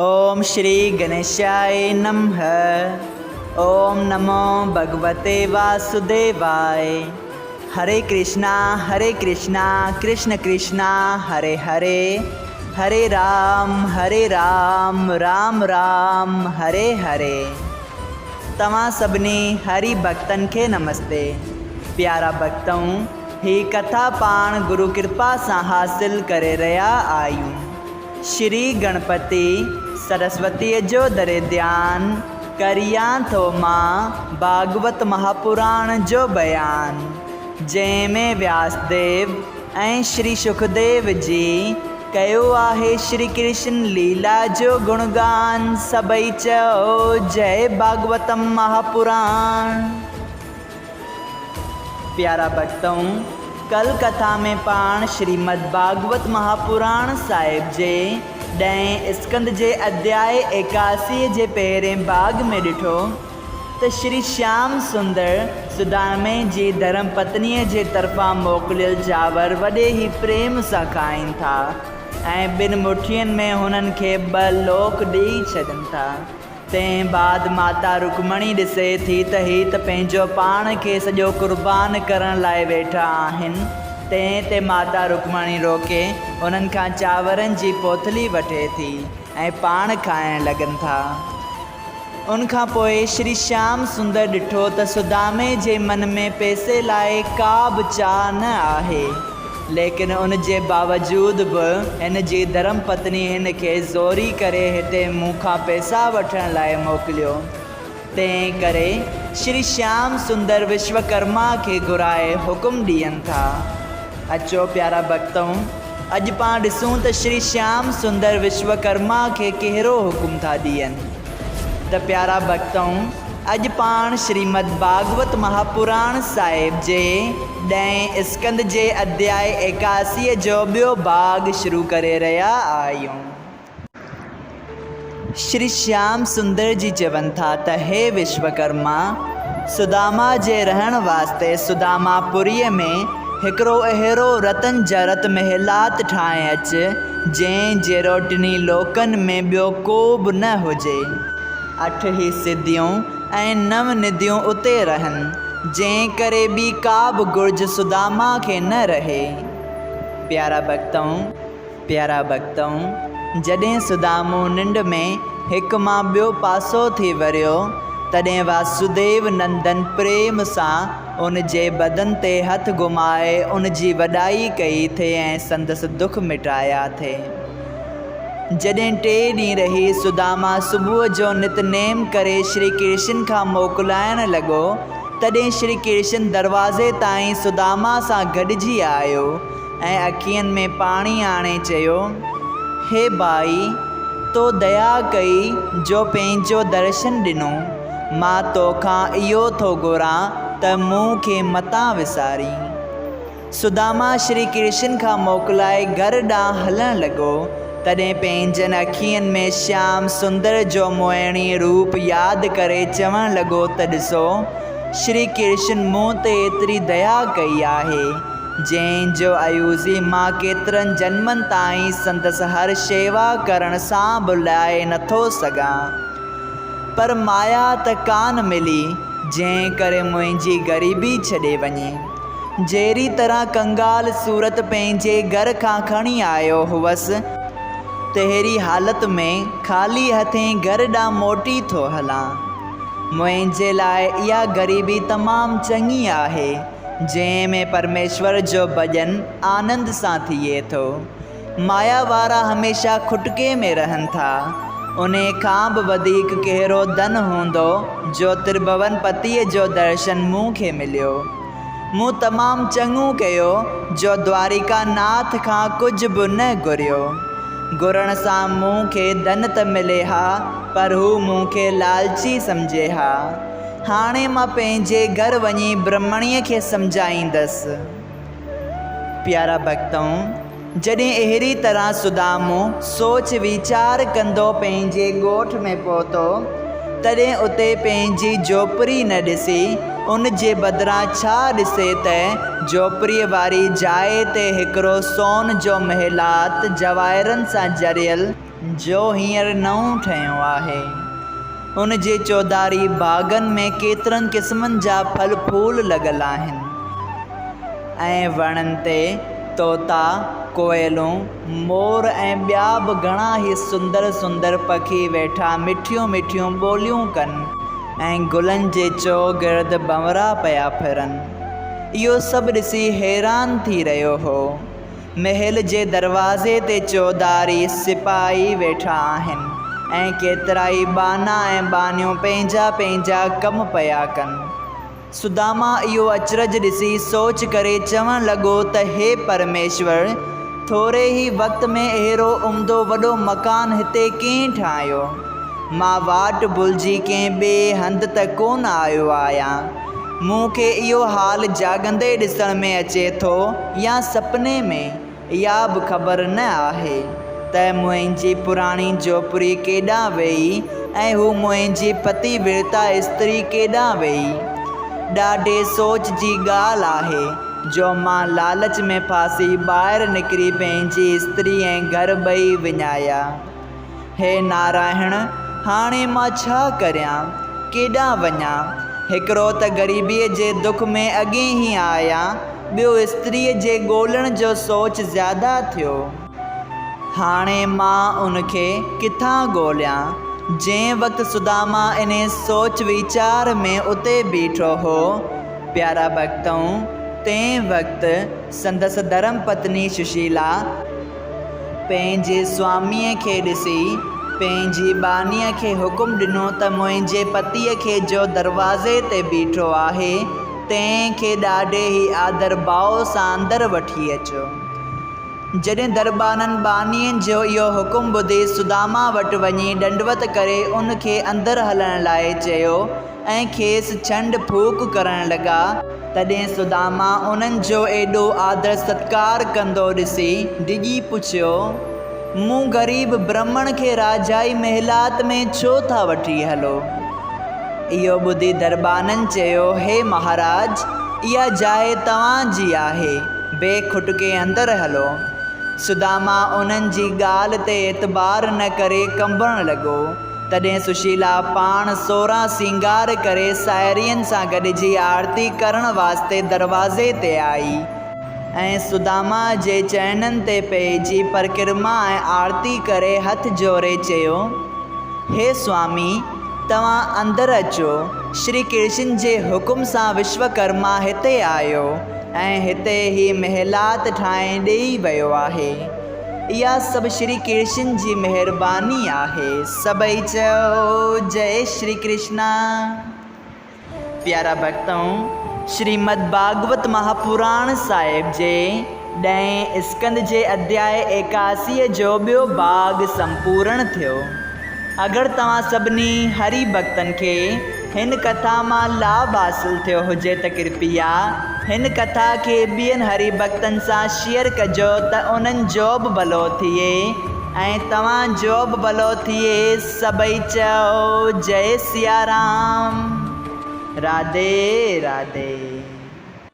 اوم شري گڻيشاء نمه اوم نمو ڀڳوتي واسوديواء هري ڪرشنا هري ڪرشنا ڪرشن ڪرشنا هري هري هري رام هري رام رام رام هري هري. توهان سڀني هري ڀڳتن کي نمستي. پيارا ڀڳتؤ هي ڪٿا پاڻ گرو ڪرپا سان حاصل ڪري رهيا آهيون. شري گڻپتي سرسوتيء جو دري ڌيان ڪريان ٿو مان ڀاڳوت مهاپراڻ جو بيان، جنهن ۾ وياسديو ۽ شري شڪديو جي ڪيو آهي شري ڪرشن ليلا جو گڻگان، سڀئي چئو جئي ڀاڳوتم مهاپراڻ. پيارا ڀڳتؤ! ڪل ڪٿا ۾ پاڻ شريمد ڀاڳوت مهاپراڻ صاحب جي ڏهين اسڪنڌ جي اڌياء ايڪاسيء جي پهرين ڀاڳ ۾ ڏٺو ته شري شيام سندر سدامي جي ڌرم پتنيء جي طرفان موڪليل چانور وڏي ئي پريم سان کائين ٿا ۽ ٻن مٺين ۾ هنن کي ٻه لوڪ ڏيئي ڇڏن ٿا. تنهن بعد ماتا رڪمڻي ڏسي ٿي ته هي ته پنهنجو پاڻ کي سڄو قربان ڪرڻ لاء ويٺا آهن، تنهن تي ماتا رڪمڻي روڪي انهن کان چانورن جي پوٿلي وٺي ٿي ۽ پاڻ کائڻ لڳن ٿا. ان کان پوء شري شيام سندر ڏٺو ته سدامي جي من ۾ پئسي لاء ڪا به چاهه نه آهي. ليڪن ان جي باوجود به هن جي ڌرم پتني هن کي زوري ڪري هتي مون کان پئسا وٺڻ لاء موڪليو. تنهن ڪري شري شيام سندر وشوڪرما کي گهرائي حڪم ڏين ٿا. اچو پيارا ڀڳتؤ! اڄ پاڻ ڏسون ته شري شيام سندر وشوڪرما کي ڪهڙو حڪم ٿا ڏين. ته پيارا ڀڳتؤ! اڄ پاڻ شريمد ڀاڳوت مهاپراڻ صاحب جي ڏهين اسڪنڌ جي اڌياء ايڪاسيء جو ٻيو ڀاڳ شروع ڪري رهيا آهيون. شري شيام سندر جي چون ٿا ته هي وشوڪرما! سداما جي رهڻ واسطي سداما پوريء ۾ هڪڙو اهڙو رتن جرت محلات ٺاهي اچ، جنهن جهڙو ٽنهي لوڪن ۾ ٻيو ڪو به نه هجي. اٺ هي سڌيون ۽ نو نديون اتي رهن، جنهن ڪري ٻي ڪا به گهرج سداما کي نه رهي. پيارا ڀڳتؤ! پيارا ڀڳتؤ! جڏهن سدامو ننڊ ۾ هڪ مان ٻيو پاسو ٿي وريو، تڏهن واسوديو نندن پريم سان ان جي بدن تي هٿ گهمائي ان جي وڏائي ڪئي ٿي ۽ سندس دک مٽايا ٿي. جڏهن ٽي ڏينهن رهي سداما صبح جو نت نيم ڪري شري ڪرشن کان موڪلائڻ لڳو، تڏهن شري ڪرشن دروازي تائين سداما سان گڏجي آيو ۽ اکين ۾ پاڻي آڻي چيو، هي ڀائي! تو ديا ڪئي جو پنهنجو درشن ڏنو، مان توکان اهو ٿو گهران ته مون کي متان وسارين. سداما شري ڪرشن کان موڪلائي گهر ڏانهن هلڻ لڳو، تڏهن پنهنجن اکين ۾ شيام سندر جو موهڻي روپ ياد ڪري چوڻ لڳو ته ڏسو، شري ڪرشن مون تي ايتري ديا ڪئي آهي، جنهن جو عيوضي مان ڪيترن جنمن تائين سندس هر شيوا ڪرڻ سان به لاهي نٿو سگهان. پر مايا ته ڪانه ملي، جنهن ڪري منهنجي غريبي ڇڏي وڃي. جهڙي طرح ڪنگال صورت پنهنجي گهر کان کڻي آيو هوس، تهڙي حالت ۾ خالي هٿين گهر ڏانهن موٽي ٿو هلان. منهنجي لاء اها غريبي تمام چڱي آهي، جنهن ۾ پرميشور جو ڀڄن آنند سان ٿئي ٿو. مايا وارا هميشه کٽڪي ۾ رهن ٿا. انهي کان به وڌيڪ ڪهڙو ڌن هوندو جو ترڀون پتيء جو درشن مون کي مليو. مون تمام چڱو ڪيو جو دواريڪا ناٿ کان ڪجهه به نه گهريو. گهرڻ سان مون کي ڌن ته ملي ها پر هو مون کي لالچي سمجهي ها. هاڻي مان پنهنجي گهر وڃي برهمڻيء کي سمجهائيندس. پيارا ڀڳتؤ! جڏهن اهڙي طرح سدامو سوچ ويچار ڪندو پنهنجي ڳوٺ ۾ پهتو، تڏهن اتي پنهنجي جهوپڙي نه ڏسي، ان جي بدران ڇا ڏسي ته جهوپڙيء واري جاء تي هڪڙو سون جو محلات جواهرن سان جڙيل، جو هينئر نئون ٺهيو آهي. ان جي چوڌاري باغن ۾ ڪيترن قسمن جا ڦل ڦول لڳل آهن ۽ وڻن تي طوطا، ڪوئلون، مور ۽ ٻيا به گهڻا ئي سندر سندر پکي ويٺا مٺيون مٺيون ٻوليون ڪن ۽ گلن جي چؤگرد ڀنورا پيا ڦرن. اهو سڀ ڏسي حيران ٿي رهيو هو. محل جي دروازي تي چوڌاري سپاهي ويٺا آهن ۽ ڪيترائي ٻانها ۽ ٻانهيون پنهنجا پنهنجا ڪم پيا ڪن. سداما اهو اچرج ڏسي سوچ ڪري چوڻ لڳو ته هي پرميشور! ٿوري ئي وقت ۾ اهڙو عمدو وڏو مڪان هتي ڪنهن ٺاهيو؟ مان واٽ ڀلجي ڪنهن ٻئي هنڌ ته ڪونه آيو آهيان. مون کي اهو حال جاڳندي ڏسڻ ۾ اچي ٿو يا سپني ۾، اها به خبر نه آهي ته منهنجي پراڻي جهوپڙي ڪيڏانهن ويئي ۽ هو منهنجي پتي ورتا استري ڪيڏانهن ويئي. ڏاڍي سوچ جي ڳالهه آهي جو مان لالچ ۾ ڦاسي ٻاهر نڪري پنهنجي استري ۽ گهر ٻئي وڃايا. هي نارائڻ! هاڻي مان ڇا ڪريان؟ ڪيڏانهن وڃان؟ هڪڙو ته غريبيء جي دک ۾ اڳي ئي آهيان، ٻيو استريء جي ڳولڻ جو سوچ زياده ٿيو. هاڻي مان ان کي ڪٿان ڳوليان؟ جنهن وقت سداما انهي سوچ ويچار ۾ اتي بيٺو هو، پيارا ڀڳتؤ! تنهن وقت سندس ڌرم پتني سشيلا، پنهنجي سواميء کي ڏسي، پنهنجي ٻانهيء کي حڪم ڏنو ته منهنجي پتيء کي جو دروازي تي بيٺو آهي، تنهن کي ڏاڍي ئي آدر ڀاء سان اندر وٺي اچو. جڏهن درٻانن ٻانهين جو اهو حڪم ٻڌي سداما وٽ وڃي ڏنڊوت ڪري ان کي اندر هلڻ لاء چيو ۽ کيس ڇنڊ ڦوڪ ڪرڻ لڳا، تڏهن سداما انهن جو ايڏو آدر ستڪار ڪندو ڏسي ڊڄي پڇيو، مون غريب برهمڻ کي راجائي محلات ۾ ڇو ٿا وٺي هلو؟ اهو ٻڌي درٻانن چيو، هي مهاراج! اها جاء توهان جي آهي، بي کٽڪي اندر هلو. سداما انهن جي ڳالهه تي اعتبار نه ڪري ڪنبڻ لڳو. تڏهن سشيلا پاڻ سورهن سينگار ڪري ساهيڙين سان گڏجي آرتي ڪرڻ واسطي دروازي تي آئي ۽ سداما جي چرڻن تي پئجي پرڪرما ۽ آرتي ڪري هٿ جوڙي چيو، هي سوامي! توهان اندر اچو. شري ڪرشن جي حڪم سان وشوڪرما هتي آيو. ۽ هتي هي محلات ٺاهي ڏيئي ويو آهي. اها سڀ شري ڪرشن جي مهرباني آهي. سڀئي چئو جئي شري ڪرشنا. پيارا ڀڳتؤ! شريمد ڀاڳوت مهاپراڻ صاحب جي ڏهين اسڪنڌ جي اڌياء ايڪاسيء جو ٻيو ڀاڳ سمپورڻ ٿيو. اگر توهان سڀني هري ڀڳتن کي هن ڪٿا مان لاڀ حاصل ٿيو هجي ته ڪرپيا هن ڪٿا کي ٻين هري ڀڳتن سان شيئر ڪجو ته انهن جو به ڀلو ٿئي ۽ توهان جو به ڀلو ٿئي سڀئي چئو جئي سيارام راڌي راڌي.